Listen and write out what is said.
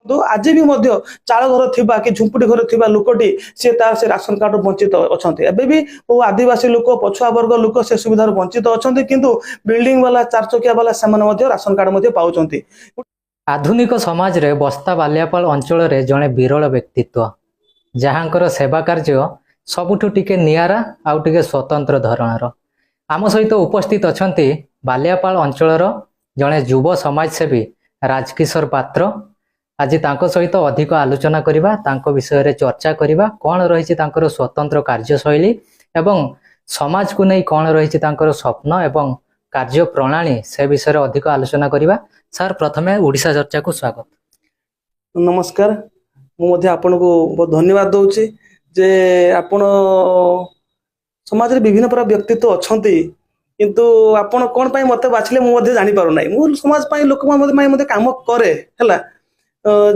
କିନ୍ତୁ ଆଜି ବି ମଧ୍ୟ ଚାଳ ଘର ଥିବା କି ଝୁମ୍ପୁଡି ଘର ଥିବା ଲୋକଟି ସେ ତାର ସେ ରାସନ କାର୍ଡରୁ ବଞ୍ଚିତ ଅଛନ୍ତି। ଏବେ ବି ବହୁ ଆଦିବାସୀ ଲୋକ, ପଛୁଆ ବର୍ଗ ଲୋକ ସେ ସୁବିଧାରୁ ବଞ୍ଚିତ ଅଛନ୍ତି, କିନ୍ତୁ ବିଲ୍ଡିଂ ବାଲା, ଚାରଚକିଆ ବାଲା ସେମାନେ ମଧ୍ୟ ରାସନ କାର୍ଡ ମଧ୍ୟ ପାଉଛନ୍ତି। ଆଧୁନିକ ସମାଜରେ ବସ୍ତା ବାଲିଆପାଳ ଅଞ୍ଚଳରେ ଜଣେ ବିରଳ ବ୍ୟକ୍ତିତ୍ୱ, ଯାହାଙ୍କର ସେବା କାର୍ଯ୍ୟ ସବୁଠୁ ଟିକେ ନିଆରା ଆଉ ଟିକେ ସ୍ୱତନ୍ତ୍ର ଧରଣର। ଆମ ସହିତ ଉପସ୍ଥିତ ଅଛନ୍ତି ବାଲିଆପାଳ ଅଞ୍ଚଳର ଜଣେ ଯୁବ ସମାଜସେବୀ ରାଜକିଶୋର ପାତ୍ର। ଆଜି ତାଙ୍କ ସହିତ ଅଧିକ ଆଲୋଚନା କରିବା, ତାଙ୍କ ବିଷୟରେ ଚର୍ଚ୍ଚା କରିବା, କ'ଣ ରହିଛି ତାଙ୍କର ସ୍ୱତନ୍ତ୍ର କାର୍ଯ୍ୟଶୈଳୀ ଏବଂ ସମାଜକୁ ନେଇ କ'ଣ ରହିଛି ତାଙ୍କର ସ୍ୱପ୍ନ ଏବଂ କାର୍ଯ୍ୟ ପ୍ରଣାଳୀ, ସେ ବିଷୟରେ ଅଧିକ ଆଲୋଚନା କରିବା। ସାର୍, ପ୍ରଥମେ ଓଡ଼ିଶା ଚର୍ଚ୍ଚାକୁ ସ୍ୱାଗତ। ନମସ୍କାର। ମୁଁ ମଧ୍ୟ ଆପଣଙ୍କୁ ବହୁତ ଧନ୍ୟବାଦ ଦଉଛି ଯେ ଆପଣ ସମାଜରେ ବିଭିନ୍ନ ପ୍ରକାର ବ୍ୟକ୍ତିତ୍ୱ ଅଛନ୍ତି, କିନ୍ତୁ ଆପଣ କ'ଣ ପାଇଁ ମତେ ବାଛିଲେ ମୁଁ ମଧ୍ୟ ଜାଣିପାରୁନାହିଁ। ମୁଁ ସମାଜ ପାଇଁ, ଲୋକମାନଙ୍କ ପାଇଁ ମଧ୍ୟ କାମ କରେ ହେଲା।